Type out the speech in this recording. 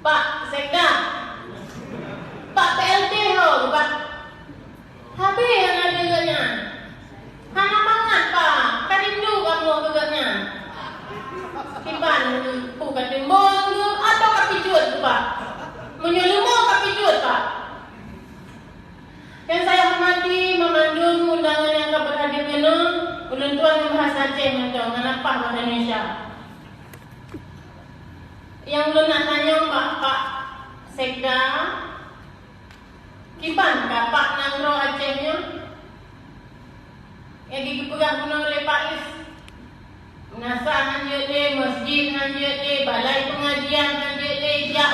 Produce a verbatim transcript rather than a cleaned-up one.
Pak Sekda, Pak P L T ho, Pak. Habéh hana lé geuh nyan. Hana mangat, Pak. Ka rindu kamoe keu geuh nyan. Kiban, peue ka timbong keu, atawa ka pijuet keu, Pak? Meunyoe leumo ka pijuet, Pak. Nyang saya hormati meumandum undangan nyang ka beuhadir keunoe, ulôn tuan ngon bahasa Aceh mantong, ngon lapah bahasa Indonesia. Nyang lôn nak tanyong bak Pak Sekda, kiban ka Pak nanggroe Aceh nyoe? Nyang geupeugah bunoe lé Pak Is, meunasah han jeuet lé, masjid han jeuet lé, balai peungajian han jeuet lé, jak